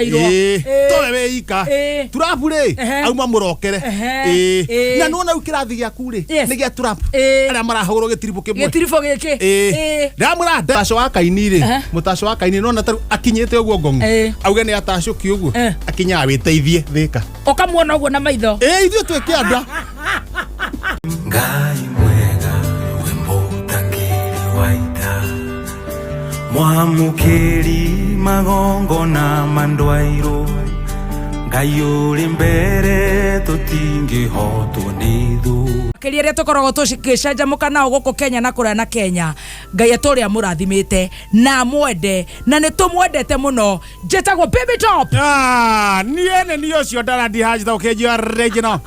Ĩĩ, towe wĩ ika. Trump rĩ, auma mũrokere. Ĩĩ. Na nĩwona rĩu kĩrathi gĩaku rĩ, nĩ gĩa Trump. Arĩa marahũrwo gĩtiribũ kĩmwe. Gĩtiribũ gĩkĩ. Ĩĩ. Ndamwĩra mũtaco wa kaini rĩ, mũtaco wa kaini nĩwona ta rĩu akinyĩte ũguo ngong'o. Auge nĩ atacũki ũguo. Akinyaga wĩteithie Thĩka. Ũkamuona ũguo na maitho. Ĩĩ, ithuĩ twĩ kĩanda. Ngai mwega we mũtangĩri wa ita, mwamũkĩri magongona ma ndwairũ, Ngai ũrĩ mbere tũtingĩhotwo nĩ thũ. Makĩria arĩa tũkoragwo tũgĩcanjamũka nao gũkũ Kenya na kũraya na Kenya, Ngai atũũre amũrathimĩte na amwende, na nĩ tũmwendete mũno. Njĩtagwo Baby Top. Ah, niĩ nĩ niĩ ũcio ndarandi hajita ũkĩnjia original.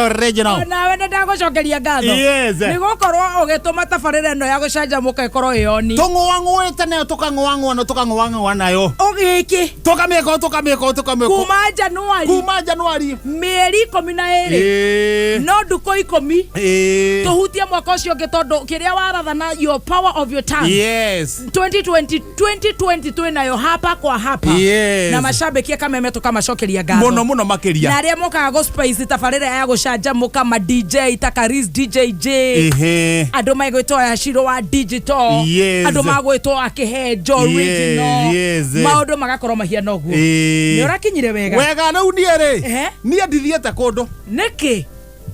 Original. Onawe nĩ ndagũcokeria ngatho. Yes. Nĩ gũkorwo ũgĩtũma tabarĩra ĩno ya gũcanjamũka ĩkorwo ĩ oni. Tũng'ũang'ũĩte nayo tũkang'ũang'ũa na tũkang'ũang'ũa nayo. Ũgĩkĩ. Tũkamĩka ũũ, tũkamĩka ũũ, tũkamĩka ũũ. Kuma Januari. Kuma Januari. Mĩeri 12. Ĩĩ. No ndukũ 10. Ĩĩ. Tũhutie mwaka ũcio ũngĩ tondũ kĩrĩa waratha na your power of your tongue. Yes. 2020 2020 twĩ nayo hapa kwa hapa. Yes. Na mashabiki a Kameme tũkamacokeria ngatho. Mũno mũno makĩria. Na arĩa mokaga gũ spice tabarĩra ya gũcanjamũka ma DJ ta Karis DJ J. Ehe. Andũ magwĩtwo ya Shiro wa digital. Yes. Andũ magwĩtwo akĩhenjo original. Yes. Maũndũ magakorwo mahiana ũguo. Ĩĩ. Nĩ ũrakinyire wega. Wega rĩu niĩ rĩ. Ehe. Niĩ ndithiĩte kũndũ. Nĩkĩ?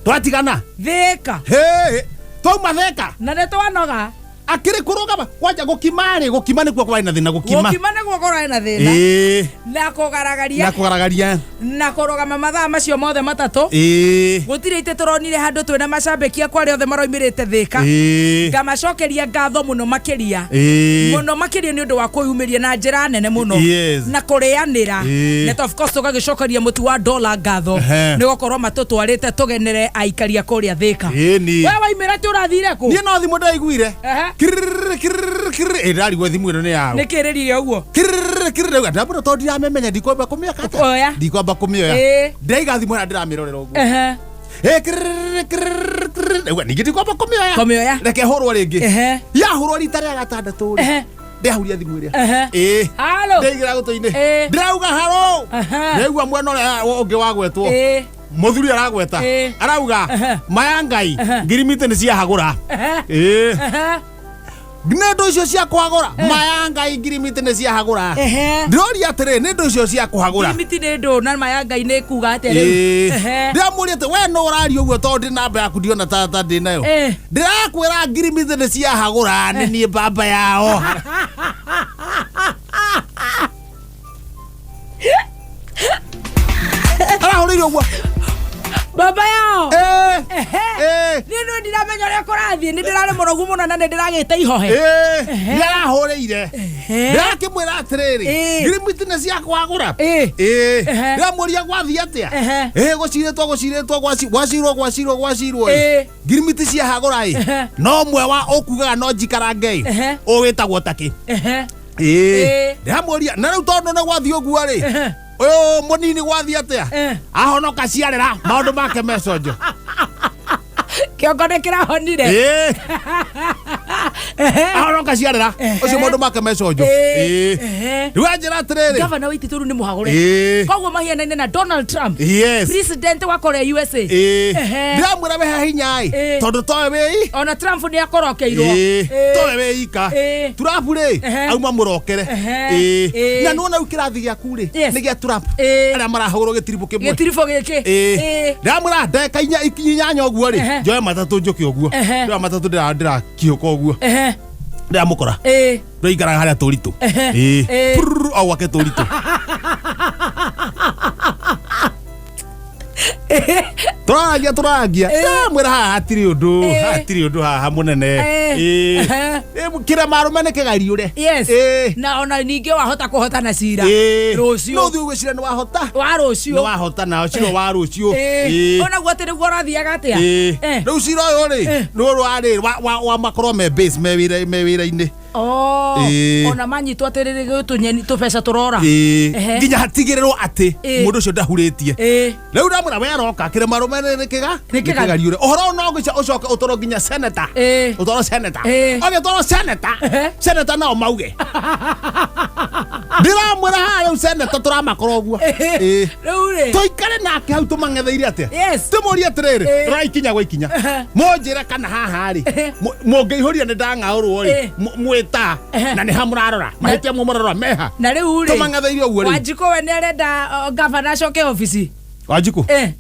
Twatigana. Thĩka. Hĩ. Twauma Thĩka. Na nĩ twanoga. Akĩrĩ kũrũgama kwanja gũkima rĩ, gũkima nĩkuo kwarĩ na thĩna gũkima. Gũkima nĩguo kũrarĩ na thĩna. Ĩĩ. Na kũgaragaria. Na kũgaragaria. Na kũrũgama mathaa macio mothe matatũ. Ĩĩ. Gũtirĩ itĩ tũronire handũ twĩna macambĩki akwa arĩa othe maroimĩrĩte Thĩka. Ĩĩ. Ngamacokeria ngatho mũno makĩria. Ĩĩ. Mũno makĩria nĩ ũndũ wa kwĩyumĩria na njĩra nene mũno. Yes. Na kũrĩanĩra. Ĩĩ. Na of course tũgagĩcokeria mũtu wa dollar ngatho. Ehe. Nĩ gũkorwo matũtwarĩte tũgenere aikari a kũrĩa Thĩka. Ĩni. We waimĩra atĩ ũrathire kũ? Niĩ no thimũ ndaiguire. Ehe. Kirrrr, kirrrr, kirrrr. Ĩ, ndarigwo thimũ ĩno nĩ yaũ. Nĩ kĩrĩrire ũguo? Kirrrr, kirrrr. Ndauga, ndambũra tondũ ndiramĩmenya ndikwamba kũmĩoya atĩa? Oya. Ndikwamba kũmĩoya. Ĩĩ. Ndaiga thimũ ĩrĩa ndĩramĩrorera ũguo. Ehe. Ĩ, kirrrr, kirrrr, kirrrr. Ndauga, ningĩ ndikwamba kũmĩoya. Kũmĩoya. Reke hũrwo rĩngĩ. Ehe. Yahũrwo rita rĩa gatandatũ rĩ. Ehe. Ndĩahuria thimũ ĩrĩa. Ehe. Ĩĩ. Halo. Ndĩigĩra gũtũ-inĩ. Ĩĩ. Ndĩrauga haro. Ehe. Ndĩraigua mwena ũrĩa ũngĩ wagwetwo. Ĩĩ. Mũthuri aragweta. Ĩĩ. Arauga Ehe. maya Ngai Ehe. ngirimiti nĩ ciahagũra. Ehe. Ĩĩ. Ehe. Nĩ ndũ icio cia kũhagũra. Maya Ngai ngirimiti nĩ ciahagũra. Ehe. Ndĩroria atĩrĩ nĩ ndũ icio cia kũhagũra. Ngirimiti nĩ ndũ na maya Ngai nĩ kuga atĩa rĩu? Ĩĩ. Ehe. Ndĩramũria atĩ we nũ ũraria ũguo tondũ ndĩ namba yaku ndiona ta ndĩ nayo. Ĩĩ. Ndĩrakwĩra ngirimiti nĩ ciahagũra nĩ niĩ baba yao. Arahũrĩire ũguo. Baba yao. Ĩĩ. Ehe. Ĩĩ. Niĩ nĩ ndiramenya ũrĩa kũrathiĩ nĩ ndĩrarĩ mũnogu mũno na nĩ ndĩragĩte ihohe. Ĩĩ. Ehe. Nĩ arahũrĩire. Ehe. Ndĩrakĩmwĩra atĩrĩrĩ Ĩĩ. ngirimiti nĩ cia kwagũra. Ĩĩ. Ĩĩ. Ehe. Ndĩramũria gwathiĩ atĩa. Ehe. Ĩĩ gũcirĩtwo gũcirĩtwo gwacirwo gwacirwo gwacirwo. Ĩĩ. Ngirimiti ciahagũra ĩ. Ehe. No ũmwe wa ũkugaga no njikarange ĩ. Ehe. Ũyũ wĩtagwo takĩ. Ehe. Ĩĩ. Ĩĩ. Ndĩramũria na rĩu tondũ nĩ gwathiĩ ũguo rĩ. Ehe. Ũyũ mũnini gwathiĩ atĩa? Eh. Ahonoka ciarĩra maũndũ make meconjo. Kĩongo nĩ kĩrahonire. Ĩĩ. Ehe. Ahonoka ciarĩra ũcio maũndũ make meconjo. Ĩĩ. Ĩĩ. Ehe. Rĩu anjĩra atĩrĩrĩ. Gavana wa Itituru nĩ mũhagũre. Ĩĩ. Koguo mahianaine na Donald Trump. Yes. President wa Korea USA. Ĩĩ. Ehe. Ndĩramwĩra wehe hinya ĩ. Ĩĩ. Tondũ towe wĩ Ona Trump nĩ akorokeirwo. Ĩĩ. Ĩĩ. Towe wĩ ika. Ĩĩ. Trump rĩ Ehe. auma mũrokere. Ehe. Ĩĩ. Ĩĩ. Na nĩwona rĩu kĩrathi gĩaku rĩ Yes. nĩ gĩa Trump. Ĩĩ. Arĩa marahũrwo gĩtiribũ kĩmwe. Gĩtiribũ gĩkĩ. Ĩĩ. Ĩĩ. Ndĩramwĩra ndagĩka inya inyanya ũguo rĩ Ehe. njoe matatũ njũke ũguo. Ehe. Ndĩra matatũ ndĩrakiũka ũguo. Ehe. Ndĩramũkora. Ĩĩ. Ndĩraikaraga harĩa tũritũ. Ehe. Ĩĩ. Ĩĩ. Prrrr, o gwake tũritũ. Tũrarangia tũrarangia. Ndĩramwĩra haha hatirĩ ũndũ. Ĩĩ. Haha hatirĩ ũndũ haha mũnene. Ĩĩ. Ĩĩ. Ehe. Ĩĩ, kĩrema arũme nĩ kĩgariũre. Yes. Ĩĩ. Na ona ningĩ wahota kũhotana cira. Ĩĩ. Rũciũ. No ũthiĩ ũgwĩciria nĩ wahota. Wa rũciũ. Nĩ wahota nao cira wa rũciũ. Ĩĩ. Ĩĩ. Onaguo atĩ nĩguo ũrathiaga atĩa? Ĩĩ. Eh. Rĩu cira ũyũ rĩ Eh. nĩ ũrũ warĩ wa makorwo me base me wĩra me wĩra-inĩ. Oh, Ĩĩ. ona manyitwo atĩrĩrĩ gũtũnyeni tũbeca tũrora. Ĩĩ. Ehe. Nginya hatigĩrĩrwo atĩ Ĩĩ. mũndũ ũcio ndahurĩtie. Ĩĩ. Rĩu ndamwĩra we aroka kĩrĩma rũme nĩ kĩga Nĩ kĩga- nĩ kĩgariũre ũhoro ũyũ no ngũica ũcoke ũtwarwo nginya seneta. Ĩĩ. Ũtwarwo seneta. Ĩĩ. Ũgĩtwarwo seneta. Ehe. Seneta nao mauge. Ndĩramwĩra haha rĩu seneta tũramakora ũguo. Ĩĩ. Rĩu rĩ. Tũikare nake hau tũmang'etheire atĩa? Yes. Tũmũrie atĩrĩrĩ, Ĩĩ. rorai ikinya gwa ikinya. Ehe. Mũnjĩre kana haha rĩ, Ehe. mũngĩihũria nĩ ndang'aũrwo rĩ, Ĩĩ. mwĩta Ehe. na nĩ ha mũrarora. Mahĩtia mwe mũrarora meha. Na rĩu rĩ. Tũmang'etheire ũguo rĩu. Wanjikũ we nĩ arenda gavana acoke obici. Wanjikũ. Eh.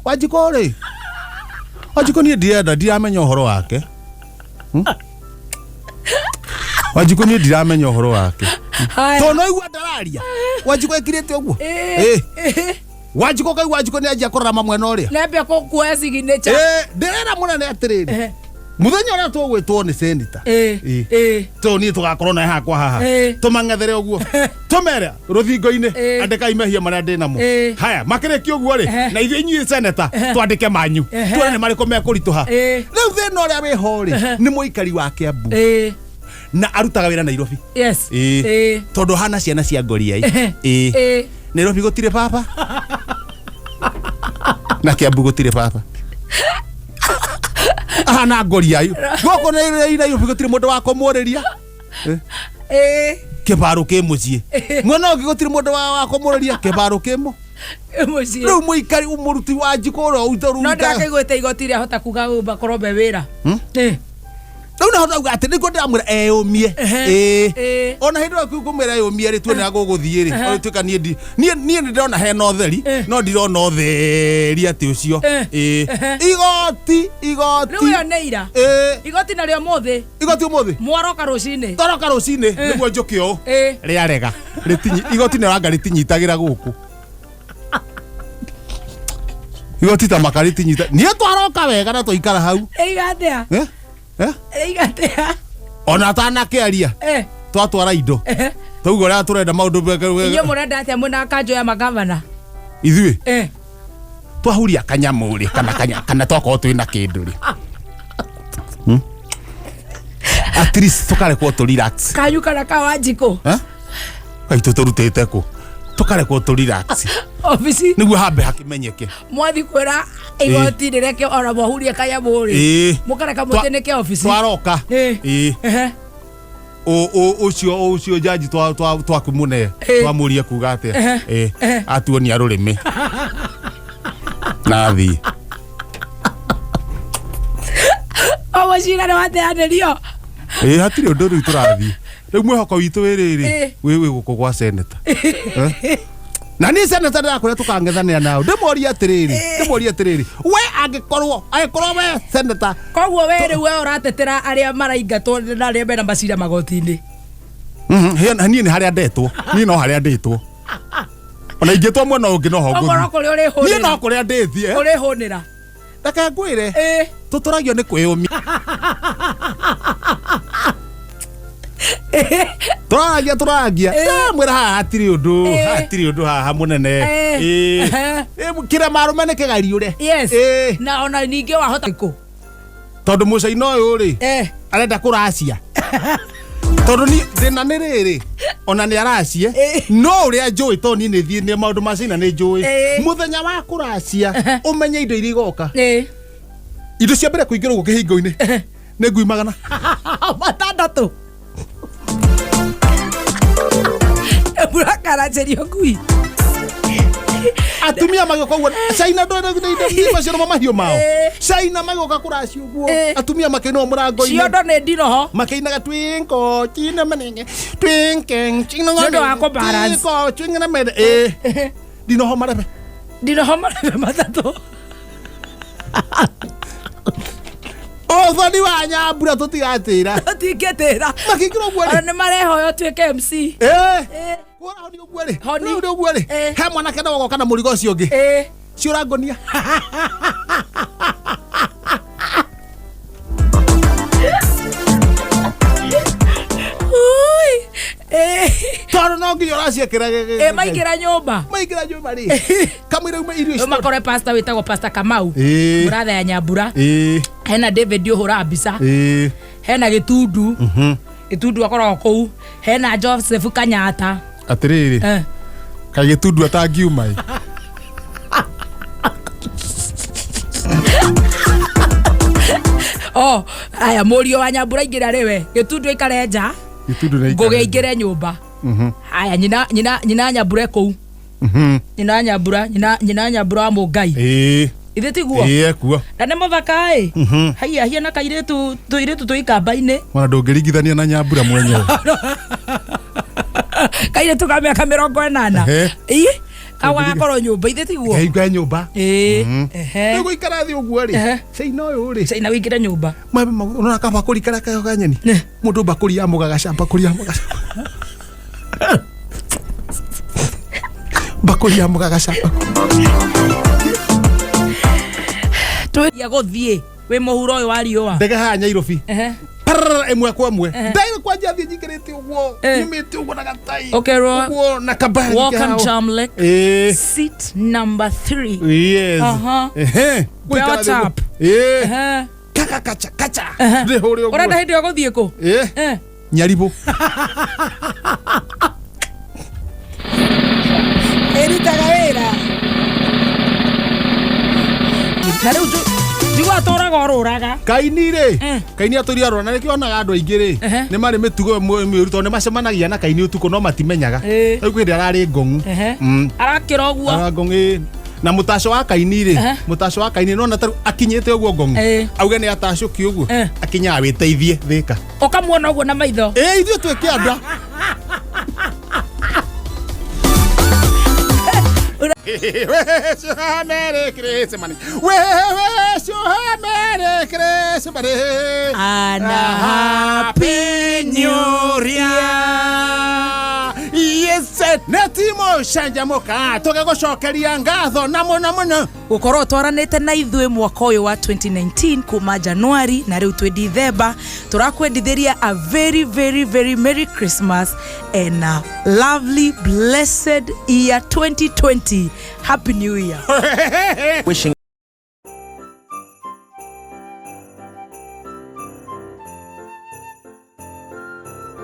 Wanjikũ rĩ. Wanjikũ niĩ ndirenda ndiramenya ũhoro wake. Wanjikũ niĩ ndiramenya ũhoro wake. Haya. Tondũ no igua ndararia. Wanjikũ ekirĩte ũguo. Ĩĩ. Ĩĩ. Ĩĩ. Wanjikũ kai Wanjikũ nĩ anjia kũrora mamwena ũrĩa. Nĩambia kũkuoya signature. Ĩĩ, ndĩrera mũnene atĩrĩrĩ. Ehe. Mũthenya ũrĩa tũgwĩtwo nĩ senita. Ĩĩ. Ĩĩ. Ĩĩ. Tondũ niĩ tũgakorwo naye hakwa haha. Ĩĩ. Tũmang'ethere ũguo. Tũmere rũthingo-inĩ Ĩĩ. andĩkai mehia marĩa ndĩ namo. Ĩĩ. Haya, makĩrĩkia ũguo rĩ, Ehe. na ithuĩ inyuĩ seneta twandĩke manyu. Ehe. Tuone nĩ marĩkũ mekũritũha. Ĩĩ. Rĩu thĩna ũrĩa wĩho rĩ, nĩ mũikari wa Kĩambu Ĩĩ. na arutaga wĩra Nairobi. Yes. Ĩĩ. Ĩĩ. Tondũ hana ciana cia ngoriai. Ehe. Ĩĩ. Ĩĩ. Nairobi gũtirĩ baba. Na Kĩambu gũtirĩ baba. Ahana ngoriai. Gũkũ Nairobi gũtirĩ mũndũ wa kũmũrĩria. Ĩĩ. Kĩbaro kĩ mũciĩ. Mwena ũngĩ gũtirĩ mũndũ wa kũmũrĩria. Kĩbaro kĩ mũ. Mũciĩ. Rĩu mũikari mũruti wa njiko ũrĩa ũita No ndĩrakĩiguĩte igoti rĩahota kuga makorwo me wĩra. Ĩĩ. Rĩu nahota kuga atĩ nĩguo ndĩramwĩra eyũmie. Ehe. Ĩĩ. Ĩĩ. Ona hĩndĩ ĩyo ngũmwĩra eyũmie rĩ tuone gũgũthiĩ rĩ. Ehe. Tuĩka niĩ ndi niĩ niĩ nĩ ndĩrona hena ũtheri Eh. no ndirona ũtheri atĩ ũcio. Eh. Ĩĩ. Ehe. Igoti igoti. Rĩu ĩyo nĩ ira. Ĩĩ. Igoti narĩo mũthĩ Igoti ũmũthĩ. mwaroka rũcinĩ. Toroka rũcinĩ nĩguo njũke ũũ. Ĩĩ. Rĩarega. Rĩtinyi igoti nĩ ranga rĩtinyitagĩra gũkũ. Igoti ta maka rĩtinyita. Niĩ twaroka wega na twaikara hau. Ĩiga atĩa? Eh? Eh? Ĩiga atĩa? Ona atanakĩaria Eh. twatwara indo. Eh. Tauga ũrĩa tũrenda maũndũ Inyuĩ mũrenda atĩa mwĩna kanjũ ya magavana? ithuĩ Eh. twahuria kanyamũ rĩ kana kanya kana twakorwo twĩna kĩndũ rĩ. Hmm? At least tũkarekwo tũ relax. Kanyu kana ka Wanjikũ? Eh? Kaitũ tũrutĩte kũ? Tũkarekwo tũ relax. Obici Nĩguo hambe hakĩmenyeke. mwathi kwĩra igoti rĩreke ona mwahurie kanyamũ rĩ. Ĩĩ. Mũkareka mũtĩnĩke obici. Twaroka. Ĩĩ. Ĩĩ. Ehe. Ũcio ũcio jaji twakĩmũne Ĩĩ. twamũria kuga atĩa. Ehe. Ĩĩ. Ehe. Atuonia rũrĩmĩ. Na athiĩ. Ũguo cira nĩ wateanĩrio. Ĩĩ hatirĩ ũndũ rĩu tũrathiĩ. Rĩu mwĩhoko witũ wĩ rĩrĩ Ĩĩ. wĩ wĩ gũkũ gwa seneta. Eh? Na niĩ seneta ndĩrakwĩra tũkang'ethanĩra nao. Ndĩmorie atĩrĩrĩ, ndĩmorie atĩrĩrĩ. We angĩkorwo angĩkorwo we seneta Koguo we rĩu we ũratetera arĩa maraingatwo na arĩa mena macira magoti-inĩ. Mhm, niĩ nĩ harĩa ndetwo. Niĩ no harĩa ndĩtwo. Ona ingĩtwo mwena ũngĩ no ho Okorwo ngũthiĩ. kũrĩa Niĩ no ũrĩhũnĩra. kũrĩa ndĩthiĩ. Ũrĩhũnĩra. Reke ngwĩre. Ĩĩ. Tũtũragio nĩ kwĩyũmia. Tũrarangia tũrarangia. Ĩĩ. Mwĩra haha hatirĩ ũndũ. Ĩĩ. Haha hatirĩ ũndũ haha mũnene. Ĩĩ. Ĩĩ. Ehe. Ĩĩ, kĩrema arũme nĩ kĩgariũre. Yes. Ĩĩ. Na ona ningĩ wahota kũ. Tondũ mũcaina ũyũ rĩ Eh. arenda kũracia tondũ ni thĩna nĩ rĩrĩ ona nĩ aracie Ĩĩ. no ũrĩa njũĩ tondũ niĩ nĩ thiĩ nĩ maũndũ ma China nĩ njũĩ Ĩĩ. mũthenya wa kũracia ũmenye indo iria igoka Ĩĩ. indo cia mbere kũingĩra ũguo kĩhingo-inĩ nĩ ngui magana Matandatũ. Mũrakaracĩrio ngui. atumia magĩũka ũguo China ndũĩ macio nĩmo mahiũ mao Ĩĩ. China magĩũka kũracia ũguo Ĩĩ. atumia makĩinwo mũrango-inĩ Ciondo nĩ ndinoho. makĩinaga twinko china manenge twinke china Nĩ ũndũ wa kũbalance. twinko china mene ĩĩ ndinoho marebe Ndinoho marebe matatũ. ũthoni wa nyambura tũtigatĩra Tũtingĩtĩra. makĩingĩra ũguo Ona rĩ nĩ marehoya ũtuĩke MC. ĩĩ Ĩĩ. kuona honi ũguo rĩ Honi. Rĩu nĩ ũguo rĩ Ĩĩ. he mwanake no goka na mũrigo ũcio ũngĩ Ĩĩ. ciũra ngonia Ui. Ĩĩ. tondũ no nginya ũraciĩkĩra Ĩĩ maingĩra nyũmba. maingĩra nyũmba rĩ kamũira ume irio Rĩu icio makore pastor wĩtagwo pastor Kamau. Ĩĩ. Mũratha ya Nyambura. ĩĩ Hena David ũhũraga mbica. ĩĩ Hena Gĩtundu. Gĩtundu akoragwo kũu. Hena Joseph Kanyata. Atĩrĩrĩ. Kaĩ Gĩtundu atangiuma ĩ? Oh, aya mũriũ wa Nyambura aingĩra rĩwe. Gĩtundu aikare nja. Gĩtundu nĩ Ngũgĩ aingĩre nyũmba. Aya nyina nyina nyina Nyambura e kũu. Nyina Nyambura, nyina nyina Nyambura wa Mũngai. Ĩĩ. Ithe tiguo? Ĩĩ ekuo. Na nĩ mũthaka ĩ. Haiya hiana kairĩtu tũirĩtu twĩ ikamba-inĩ. Mwana ndũngĩringithania na Nyambura mwenyewe. Kairĩtu ka mĩaka 80. Ehe. Ĩ kawagakorwo nyũmba ithe tiguo? Ngeigua nyũmba. Ĩ. Ehe. Rĩu gũikara thĩ ũguo rĩ. Ehe. Caina ũyũ rĩ. Caina wĩingĩre nyũmba. Unaona kabakũri karĩa keho ka nyeni. Ne. Mũndũ mbakũri ya mũgagaca, mbakũri ya mũgagaca. Mbakũri ya mũgagaca. Twĩria gũthiĩ wĩ mũhuro ũyũ wa riũa. Ndege haha Nyairobi. Ehe. Parara ĩmwe kwa ĩmwe. Ndaire kwanja thiĩ nyingĩrĩte ũguo. Eh. Nyumĩte ũguo na gatai. Ũkerwo, Ũguo na kabagi. Welcome hau. Jamlek. Ĩĩ. Seat number 3. Yes. Aha. Ehe. Gũikara Belt thĩ ũguo. up. Ĩĩ. Ehe. Kaka kacha kacha. Ehe. Ndĩhũre ũguo. Ũrenda hĩndĩ ĩyo gũthiĩ kũ? Ĩĩ. Eh. Nyaribũ. Ĩrutaga wĩra. Na rĩu njigua atũraga orũraga. Kaini rĩ. Eh. Kaini atũria arora na nĩkĩo onaga andũ aingĩ rĩ. Ehe. Nĩ marĩ mĩtugo ĩmwe mĩũru tondũ nĩ macemanagia na Kaini ũtukũ no matimenyaga. Ĩĩ. Rĩu kwĩ hĩndĩ ararĩ ngong'u. Ehe. Arakĩra ũguo. Ara ngong'u ĩ. Na mũtaco wa Kaini rĩ. Ehe. Mũtaco wa Kaini nona tarĩu akinyĩte ũguo ngong'u. Ĩĩ. Auge nĩ atacũki ũguo. Eh. Akinyaga wĩteithie thĩka. Ũkamuona ũguo na maitho. Ĩ ithuĩ twĩ kĩanda. Wish you a Merry Christmas. We wish you a Merry Christmas. And a Happy New Year. Yes, nĩ timu canjamũka tũgĩgũcokeria ngatho na mũno mũno. Gũkorwo twaranĩte na ithuĩ mwaka ũyũ wa 2019 kuma Januari na rĩu twĩ Dithemba, tũrakwendithĩria a very very very Merry Christmas and a lovely blessed year 2020. Happy New Year. Wishing